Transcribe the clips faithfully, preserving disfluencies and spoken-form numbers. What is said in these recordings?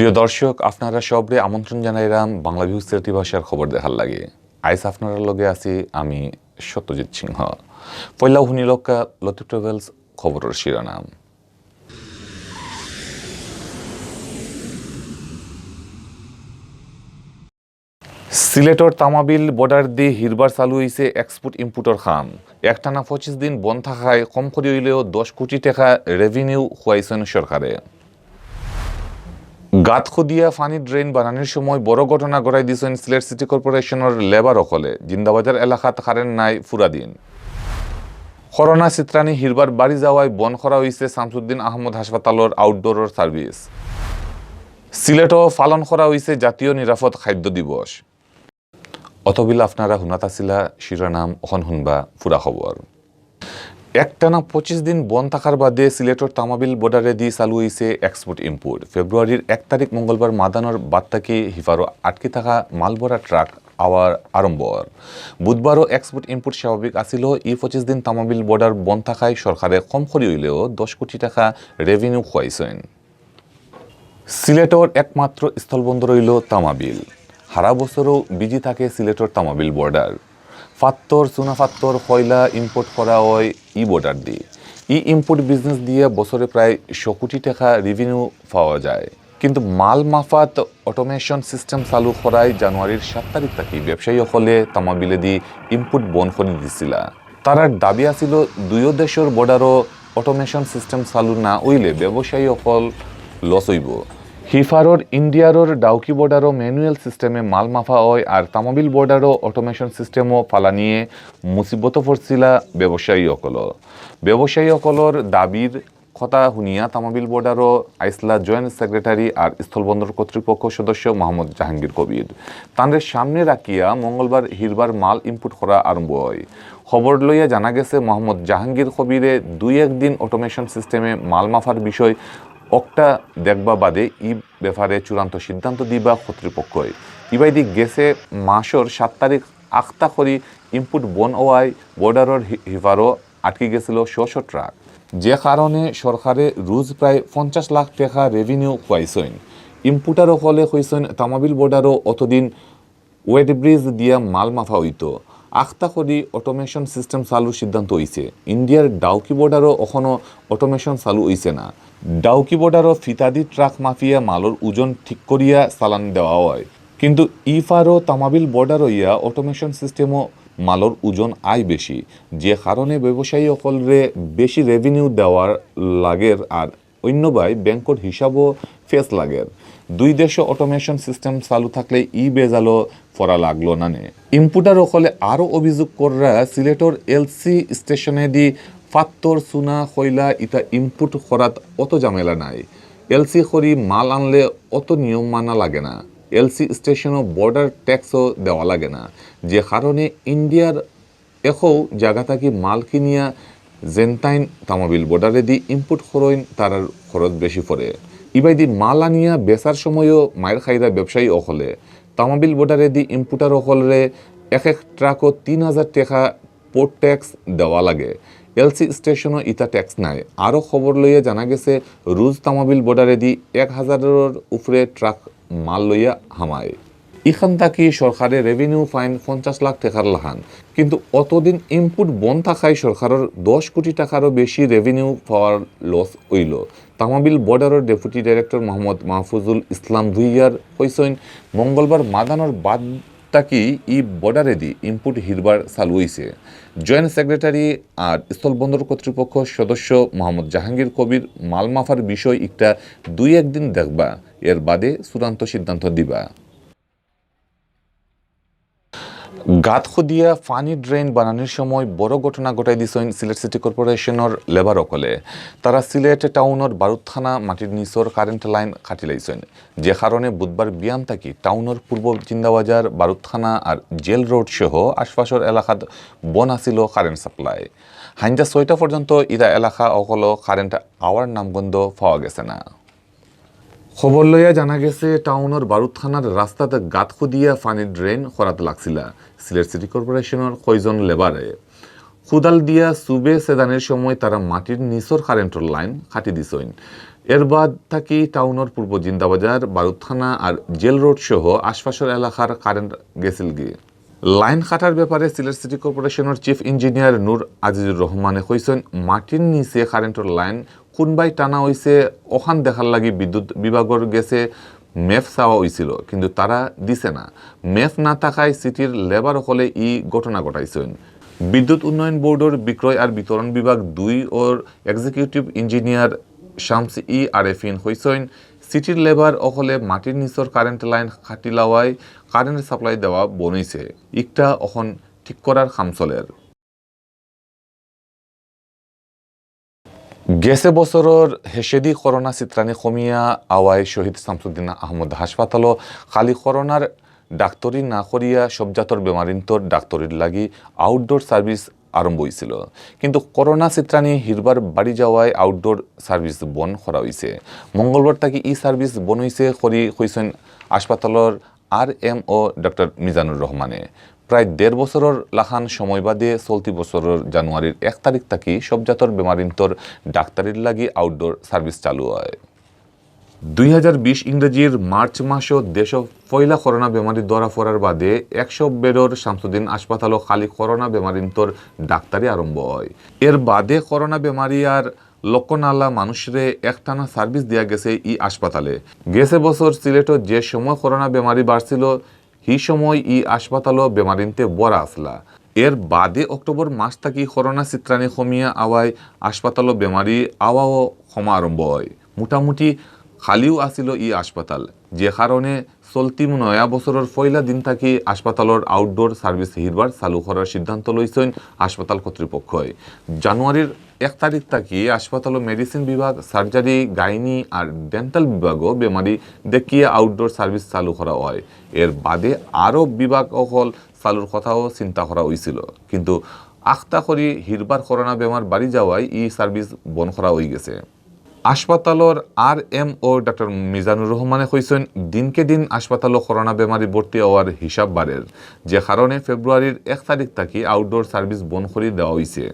প্রিয় দর্শক, আপনারা সবরে আমন্ত্রণ জানাইরাম বাংলা ভিউ সিলেটি ভাষার খবর দেখার লাগি। আইজ আপনারার লগে আছি আমি সত্যজিৎ সিংহ। পয়লা হুনিলক্কা লতিফ ট্রাভেলস খবরর শিরোনাম। সিলেটর তামাবিল বর্ডার দি হিরবার চালু অইছে এক্সপোর্ট ইম্পোর্টর কাম। একটানা পঁচিশ দিন বন্ধ থাকায় কম করি অইলেও দশ কোটি টেকা রেভিনিউ খুয়াইছইন সরকারে। গাত খুদিয়া পানি ড্রেন বানানির সময় বড় ঘটনা ঘটাই দিছইন সিলেট সিটি কর্পোরেশনর লেবার অকলে। জিন্দাবাজার এলাকাত কারেন্ট নাই পুরা দিন। করোনা ছিতরানি হিরবার বাড়ি যাওয়ায় বন্ধ করা অইছে শামসুদ্দিন আহমদ হাসপাতালর আউটডোরর সার্ভিস। সিলেটও পালন করা অইছে জাতীয় নিরাপদ খাদ্য দিবস। অতবিল আপনারা হুনাত আছিলা শিরোনাম, অখন হুনবা পুরা খবর। একটানা পঁচিশ দিন বন্ধ থাকার বাদে সিলেটর তামাবিল বর্ডারে দি চালু অইছে এক্সপোর্ট ইম্পোর্ট। ফেব্রুয়ারির এক তারিখ মঙ্গলবার মাদানর বাদ থাকি হিফারো আটকি থাকা মালভরা ট্রাক আওয়ার আরম্ভ অর। বুধবারও এক্সপোর্ট ইম্পোর্ট স্বাভাবিক আছিল। ই পঁচিশ দিন তামাবিল বর্ডার বন্ধ থাকায় সরকারে কম করি অইলেও দশ কোটি টেকা রেভিনিউ খুয়াইছইন। সিলেটর একমাত্র স্থলবন্দর অইলো তামাবিল। হারা বছরও বিজি থাকে সিলেটর তামাবিল বর্ডার। ফাত্তর, চুনা ফাত্তর, কয়লা ইম্পোর্ট করা অয় ই বর্ডার দি। ই ইম্পোর্ট বিজনেস দিয়া বছরে প্রায় শ কোটি টেকা রেভিনিউ পাওয়া যায়। কিন্তু মাল মাফাত অটোমেশন সিস্টেম চালু করায় জানুয়ারির সাত তারিখ থাকি ব্যবসায়ী অকলে তামাবিলেদি ইম্পোর্ট বন্ধ করি দিছিলা। তারার দাবি আছিল দুইও দেশর বর্ডারও অটোমেশন সিস্টেম চালু না অইলে ব্যবসায়ী অকল লস অইবো। হিফারর ইন্ডিয়ারর ডাউকি বর্ডারও ম্যানুয়াল সিস্টেমে মাল মাফা অয়, আর তামাবিল বর্ডারও অটোমেশন সিস্টেমও ফালানিয়ে মুসিবতো পড়ছিলা ব্যবসায়ী অকল। ব্যবসায়ী অকলর দাবির কথা হুনিয়া তামাবিল বর্ডারও আইসলা জয়েন্ট সেক্রেটারি আর স্থলবন্দর কর্তৃপক্ষ সদস্য মোহাম্মদ জাহাঙ্গীর কবির। তানরে সামনে রাখিয়া মঙ্গলবার হিরবার মাল ইম্পোর্ট করা আরম্ভ অয়। খবর লইয়া জানা গেছে, মোহাম্মদ জাহাঙ্গীর কবিরে দুই এক দিন অটোমেশন সিস্টেমে মাল মাফার বিষয় অকটা দেখবা বাদে ই ব্যাপারে চূড়ান্ত সিদ্ধান্ত দিবা কর্তৃপক্ষই। ইবাইদি গেছে মাসর সাত তারিখ আখতা করি ইম্পোর্ট বন্ধ অওয়ায় বর্ডারর হি-, হিফারও আটকি গেছিল শ শ ট্রাক, যে কারণে সরকারে রুজ প্রায় পঞ্চাশ লাখ টেকা রেভিনিউ খুয়াইছইন। ইম্পোর্টার অকলে কইছইন, তামাবিল বর্ডারও অতদিন ওয়েট ব্রিজ দিয়া মাল মাফা অইতো। আখতা করি অটোমেশন সিস্টেম চালুর সিদ্ধান্ত অইছে। ইন্ডিয়ার ডাউকি বর্ডারও অখনো অটোমেশন চালু অইছে না। ডাউকি বর্ডারও ফিতাদি ট্রাক মাফিয়া মালর ওজন ঠিক করিয়া চালান দেওয়া অয়। কিন্তু ইফারও তামাবিল বর্ডার অইয়া অটোমেশন সিস্টেমও মালর ওজন আয় বেশি, যে কারণে ব্যবসায়ী অকলরে বেশি রেভিনিউ দেওয়ার লাগের আর অন্যবায় ব্যাংকর হিসাবও ফেস লাগের। দুই দেশও অটোমেশন সিস্টেম চালু থাকলে ই বেজালো ফরা লাগলো না নে। ইম্পোর্টার অকলে আরও অভিযোগ কররা সিলেটর এলসি স্টেশনেদি ফাত্তর, চুনা, কয়লা ইতা ইম্পোর্ট করাত অত ঝামেলা নাই। এলসি করি মাল আনলে অত নিয়ম মানা লাগে না। এলসি স্টেশনও বর্ডার ট্যাক্সও দেওয়া লাগে না, যে কারণে ইন্ডিয়ার একো জাগা থাকি মাল কিনিয়া যেনতাইন তামাবিল বর্ডারেদি ইম্পোর্ট করইন তারার খরচ বেশি পড়ে। ইবাইদি মাল আনিয়া বেচার সময়ও মাইর খাইরা ব্যবসায়ী অকলে। তামাবিল বর্ডারেদি ইম্পোর্টার অকলরে এক এক ট্রাকও তিন হাজার টেকা পোর্ট ট্যাক্স দেওয়া লাগে। এলসি স্টেশনও ইতা ট্যাক্স নাই। আরও খবর লইয়া জানা গেছে, রুজ তামাবিল বর্ডারেদি এক হাজারর উপরে ট্রাক মাল লইয়া হামায়। ইখান থাকি সরকারে রেভিনিউ পাইন পঞ্চাশ লাখ টেকার লাখান, কিন্তু অতদিন ইম্পোর্ট বন্ধ থাকায় সরকারর দশ কোটি টেকারও বেশি রেভিনিউ পাওয়ার লস অইলো। তামাবিল বর্ডারর ডেপুটি ডাইরেক্টর মোহাম্মদ মাহফুজুল ইসলাম ভুইয়ার কইছইন, মঙ্গলবার মাদানর বাদ থাকি ই বর্ডারেদি ইম্পোর্ট হিরবার চালু অইছে। জয়েন্ট সেক্রেটারি আর স্থলবন্দর কর্তৃপক্ষ সদস্য মোহাম্মদ জাহাঙ্গীর কবির মাল মাফার বিষয় একটা দুই একদিন দেখবা, এর বাদে চূড়ান্ত সিদ্ধান্ত দিবা। গাত খুদিয়া পানি ড্রেন বানানির সময় বড় ঘটনা ঘটাই দিছইন সিলেট সিটি কর্পোরেশনর লেবার অকলে। তারা সিলেট টাউনর বারুদ থানা মাটির নিচর কারেন্ট লাইন কাটিলাইছইন, যে কারণে বুধবার বিয়ান থাকি টাউনর পূর্ব জিন্দাবাজার, বারুদ থানা আর জেল রোড সহ আশপাশর এলাকাত বন্ধ আছিল কারেন্ট সাপ্লাই। হাইঞ্জা ছয়টা পর্যন্ত ইরা এলাকা অকলো কারেন্ট আওয়ার নামগন্ধ পাওয়া গেছে না। খবর লইয়া জানা গেছে, টাউনর বারুদ থানার রাস্তাত গাত খুদিয়া পানির ড্রেন করাত লাগছিলা সিলেট সিটি কর্পোরেশনর কয়জন লেবারে। কুদাল দিয়া সুবে সেদানির সময় তারা মাটির নিচর কারেন্টর লাইন কাটি দিছইন। এর বাদ থাকি টাউনর পূর্ব জিন্দাবাজার, বারুদ থানা আর জেল রোড সহ আশপাশর এলাকার কারেন্ট গেছিলগি। লাইন কাটার ব্যাপারে সিলেট সিটি কর্পোরেশনর চিফ ইঞ্জিনিয়ার নূর আজিজুর রহমানে কইছইন, মাটির নিচে কারেন্টর লাইন কুনবায় টানা অইছে, অখান দেখার লাগি বিদ্যুৎ বিভাগর গেছে ম্যাপ চাওয়া অইছিল, কিন্তু তারা দিছে না। ম্যাপ না থাকায় সিটির লেবার অকলে ই ঘটনা ঘটাইছইন। বিদ্যুৎ উন্নয়ন বোর্ডর বিক্রয় আর বিতরণ বিভাগ দুই অর এক্সিকিউটিভ ইঞ্জিনিয়ার শামস ই আরেফিন কইছইন, সিটির লেবার অকলে মাটির নিচর কারেন্ট লাইন কাটি লাওয়ায় কারেন্ট সাপ্লাই দেওয়া বন অইছে। ইকটা অখন ঠিক করার কাম চলের। গেছে বছরর হেশেদি করোনা চিত্রানি কমিয়া আওয়ায় শহীদ শামসুদ্দিন আহমদ হাসপাতালও খালি করোনার ডাক্তরি না করিয়া সব জাতর বেমারিন্তর ডাক্তরির লাগি আউটডোর সার্ভিস আরম্ভ অইছিল। কিন্তু করোনা চিত্রানি হিরবার বাড়ি যাওয়ায় আউটডোর সার্ভিস বন্ধ করা অইছে। মঙ্গলবার থাকি ই সার্ভিস বন্ধ অইছে করি কইছইন হাসপাতালর আরএমও ডাক্তার মিজানুর রহমানে। প্রায় দেড় বছরর লাখান সময় বাদে চলতি বছরর জানুয়ারির এক তারিখ থাকি সব জাতর বেমারিন্তর ডাক্তারির লাগি আউটডোর সার্ভিস চালু অয়। দুই হাজার বিশ ইংরেজির মার্চ মাসও দেশো পয়লা করোনা বেমারি ধরা পড়ার বাদে একশো বেডর শামসুদ্দিন হাসপাতালও খালি করোনা বেমারিন্তর ডাক্তারি আরম্ভ অয়। এর বাদে করোনা বেমারি আর লক্ষণআলা মানুষরে একটানা সার্ভিস দিয়া গেছে ই হাসপাতালে। গেছে বছর সিলেটো যে সময় করোনা বেমারি বাড়ছিল, হি সময় ই হাসপাতালও বেমারিন্তে ভরা আছলা। এর বাদে অক্টোবর মাস থাকি করোনা চিত্রানি কমিয়া আওয়ায় হাসপাতালও বেমারি আওয়াও কমা আরম্ভ অয়। মোটামুটি খালিও আছিল ই হাসপাতাল, যে কারণে চলতি নয়া বছরর পয়লা দিন থাকি হাসপাতালর আউটডোর সার্ভিস হিরবার চালু করার সিদ্ধান্ত লইছইন হাসপাতাল কর্তৃপক্ষই। জানুয়ারির এক তারিখ থাকি হাসপাতালও মেডিসিন বিভাগ, সার্জারি, গাইনি আর ডেন্টাল বিভাগও বেমারি দেখিয়া আউটডোর সার্ভিস চালু করা অয়। এর বাদে আরও বিভাগ অকল চালুর কথাও চিন্তা করা অইছিল, কিন্তু আখতা করি হিরবার করোনা বেমার বাড়ি যাওয়ায় ই সার্ভিস বন্ধ করা অইগেছে। হাসপাতালর আরএমও ডাক্তার মিজানুর রহমানে কইছইন, দিনকে দিন হাসপাতালও করোনা বেমারি ভর্তি অওয়ার হিসাব বাড়ের, যে কারণে ফেব্রুয়ারির এক তারিখ থাকি আউটডোর সার্ভিস বন্ধ করি দেওয়া অইছে।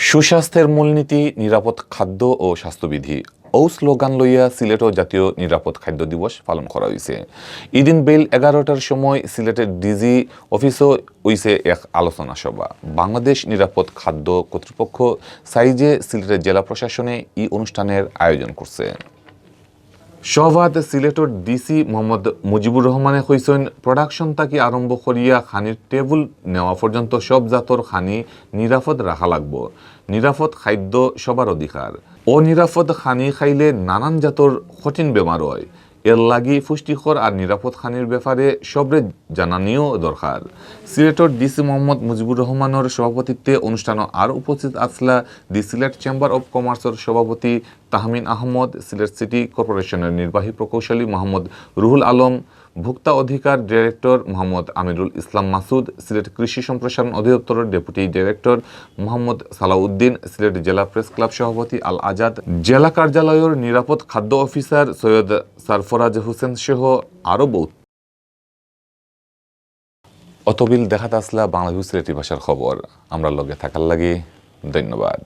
সুস্বাস্থ্যের মূলনীতি, নিরাপদ খাদ্য ও স্বাস্থ্যবিধি। অউ স্লোগান লইয়া সিলেটও জাতীয় নিরাপদ খাদ্য দিবস পালন করা অইছে। ইদিন বেইল এগারোটার সময় সিলেটের ডিজি অফিসও অইছে এক আলোচনা সভা। বাংলাদেশ নিরাপদ খাদ্য কর্তৃপক্ষ, সাইজে, সিলেটের জেলা প্রশাসনে ই অনুষ্ঠানের আয়োজন করছে। সভাত সিলেটর ডিসি মোহাম্মদ মুজিবুর রহমানে কইছইন, প্রোডাকশন থাকি আরম্ভ করিয়া খানির টেবুল নেওয়া পর্যন্ত সব জাতর খানি নিরাপদ রাখা লাগবো। নিরাপদ খাদ্য সবার অধিকার। অনিরাপদ খানি খাইলে নানান জাতর কঠিন বেমার অয়। এর লাগি পুষ্টিকর আর নিরাপদ খানির ব্যাপারে সবরে জানানিও দরকার। সিলেটর ডিসি মোহাম্মদ মুজিবুর রহমানর সভাপতিত্বে অনুষ্ঠানো আর উপস্থিত আছলা দি সিলেট চেম্বার অব কমার্সর সভাপতি তাহমিন আহমদ, সিলেট সিটি কর্পোরেশনের নির্বাহী প্রকৌশলী মোহাম্মদ রুহুল আলম, ভোক্তা অধিকার ডিরেক্টর মোহাম্মদ আমিরুল ইসলাম মাসুদ, সিলেট কৃষি সম্প্রসারণ অধিদপ্তরের ডেপুটি ডিরেক্টর মোহাম্মদ সালাউদ্দিন, সিলেট জেলা প্রেস ক্লাব সভাপতি আল আজাদ, জেলা কার্যালয়ের নিরাপদ খাদ্য অফিসার সৈয়দ সারফরাজ হোসেন সহ আরও বহুত। অতবিল দেখাত আছলা বাংলা ভিউ সিলেটি ভাষার খবর। আমরার লগে থাকার লাগি ধন্যবাদ।